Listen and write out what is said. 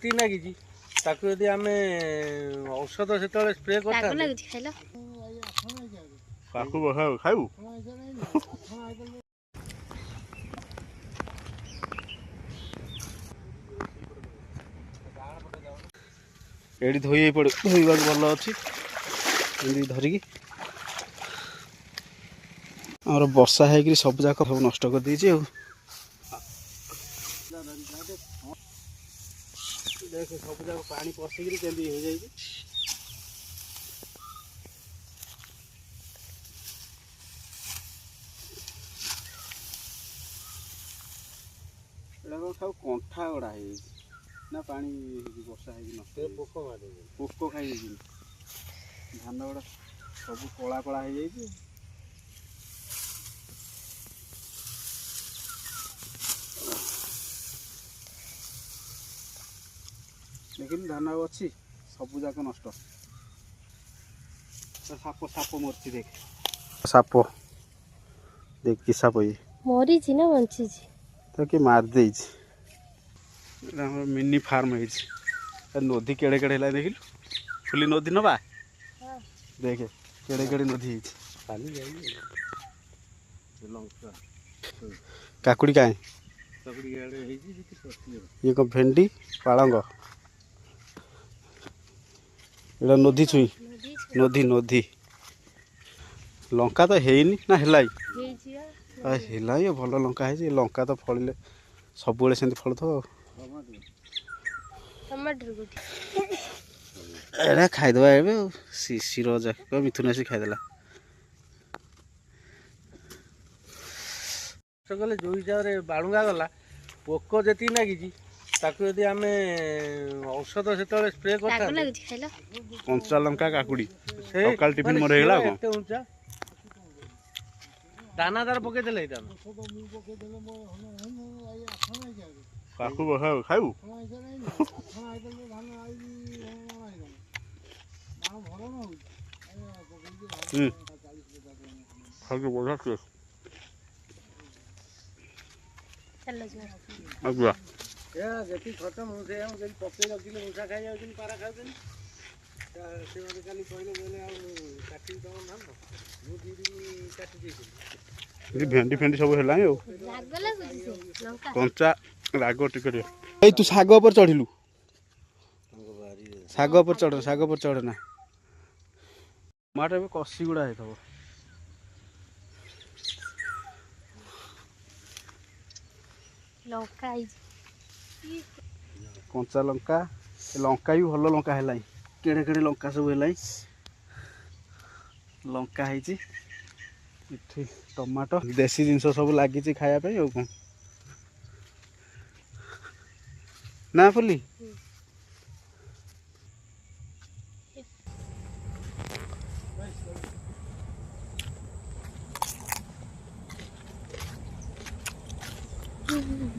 ଯେତିକି ନାଗିଛି, ତାକୁ ଯଦି ଆମେ ଔଷଧ ସେତେବେଳେ ସ୍ପ୍ରେ ରାଗ କରିଥାନ୍ତେ। ଲାଗୁଛି, ଖାଇଲ। କାକୁ ଖାଇବୁ। ଏଇଠି ଧୋଇ ହେଇ ପଡ଼ିବ, ଧୋଇବାକୁ ଭଲ ଅଛି। ଏମିତି ଧରିକି ଆମର ବର୍ଷା ହେଇକିରି ସବୁ ଯାକ ସବୁ ନଷ୍ଟ କରିଦେଇଛି। ଆଉ ଦେଖ, ସବୁ ଯାକ ପାଣି ପଶିକିରି କେମିତି ହେଇଯାଇଛି। ଏଇଟା କଣ ସବୁ କଣ୍ଠା ଗୁଡ଼ା ହେଇଯାଇଛି ନା ପାଣି ହେଇକି ବର୍ଷା ହେଇକି ନଷ୍ଟ ହେଇଯାଇଛି? ପୋକ ମାରି ପୋକ ଖାଇଯାଇଛନ୍ତି। ଧାନ ଗୁଡ଼ା ସବୁ କଳା କଳା ହେଇଯାଇଛି। ଦେଖିଲୁ, ଧାନ ଆଉ ଅଛି? ସବୁ ଯାକ ନଷ୍ଟ। ସାପ, ସାପ ମରିଛି ଦେଖ। ସାପ ଦେଖ, କି ସାପ ଇଏ? ମରିଛି ନା ବଞ୍ଚିଛି? ତ କିଏ ମାରି ଦେଇଛି। ଏଇଟା ଆମର ମିନି ଫାର୍ମ ହେଇଛି। ଏ ନଦୀ କେଡ଼େ କେଡ଼େ ହେଲା ଦେଖିଲୁ ଫୁଲି। ନଦୀ ନବା, ଦେଖେ କେଡ଼େ କେଡ଼େ ନଦୀ ହେଇଛି। ପାଣି ଯାଇନି ଲଙ୍କା। କାକୁଡ଼ି କାହିଁ? କାକୁଡ଼ି ଇଆଡ଼େ ହେଇଛି, ସେଠି ପଶିଯିବ। ଇଏ କ'ଣ ଭେଣ୍ଡି, ପାଳଙ୍ଗ? ଏଇଟା ନଦୀ ଛୁଇଁ। ନଦୀ, ନଦୀ। ଲଙ୍କା ତ ହେଇନି ନା ହେଲାଇ? ହେଇଛି। ଆ ହେଲାଇ, ଭଲ ଲଙ୍କା ହେଇଛି। ଲଙ୍କା ତ ଫଳିଲେ ସବୁବେଳେ ସେମିତି ଫଳୁଥିବ ଆଉ। ଟମାଟର ଗୋଟେ। ଏଇଟା ଖାଇଦେବା ଏବେ। ଆଉ ଶିଶିର ଯାକ ମିଥୁନ ଆସି ଖାଇଦେଲା। କଲେ ଯେଉଁ ହିସାବରେ ବାଳୁଙ୍ଗା ଗଲା, ପୋକ ଯେତିକି ନାଗିଛି, ତାକୁ ଯଦି ଆମେ ଔଷଧ ସେତେବେଳେ ସ୍ପ୍ରେ ରାଗ କରିଥାନ୍ତେ। ଲାଗୁଛି, ଖାଇଲ। କଞ୍ଚା ଲଙ୍କା, କାକୁଡ଼ି। ସେ ସକାଳ ଟିଫିନ ମାନେ ମୋର ହେଇଗଲା ଆଉ ସିଏ କଣ? ଏତେ ଉଞ୍ଚା ଦାନା ତାର ପକେଇଦେଲେ ହେଇଥାନ୍ତା। କାକୁ ଖାଇବୁ। ହୁଁ, ଖାଇକି ବଢ଼ିଆ ଟେଷ୍ଟ। ଚାଲ ଯିବା। ଆଉ ଯିବା। ଏ ଯେତିକି ଖର୍ଚ୍ଚ, ମୁଁ ସେଇଆ ମୁଁ ସେଠି ପକେଇ ରଖିଲି, ମୂଷା ଖାଇଯାଉଛନ୍ତି, ପାରା ଖାଉଛନ୍ତି। ସେ ମୋତେ କାଲି କହିଲେ, କହିଲେ ଆଉ କାଟିବି ତମ ଧାନ। ମୁଁ 2 ଦିନ କାଟି ଦେଇଥିଲି। ଏଠି ଭେଣ୍ଡି ଫେଣ୍ଡି ସବୁ ହେଲାଣି ଆଉ। ରାଗ ଲାଗୁଛି ସେ ଲଙ୍କା। କଞ୍ଚା ରାଗ ଟିକେ ଟିକେ। ଏଇ ତୁ ଶାଗ ଉପରେ ଚଢ଼ିଲୁ? ଶାଗ ଉପରେ ଚଢ଼, ଶାଗ ଉପରେ ଚଢ଼େ ନା। ଟମାଟୋ ଏବେ କଷି ଗୁଡ଼ା ହେଇଥିବ। ଲଙ୍କା ହେଇଛି। କଞ୍ଚା ଲଙ୍କା, ଏ ଲଙ୍କା ବି ଭଲ ଲଙ୍କା ହେଲାଣି। କେଡ଼େ କେଡ଼େ ଲଙ୍କା ସବୁ ହେଲାଣି, ଲଙ୍କା ହେଇଛି। ଏଠି ଟମାଟୋ, ଦେଶୀ ଜିନିଷ ସବୁ ଲାଗିଛି ଖାଇବା ପାଇଁ। ଆଉ କ'ଣ ନା ଫୁଲି? ହୁଁ।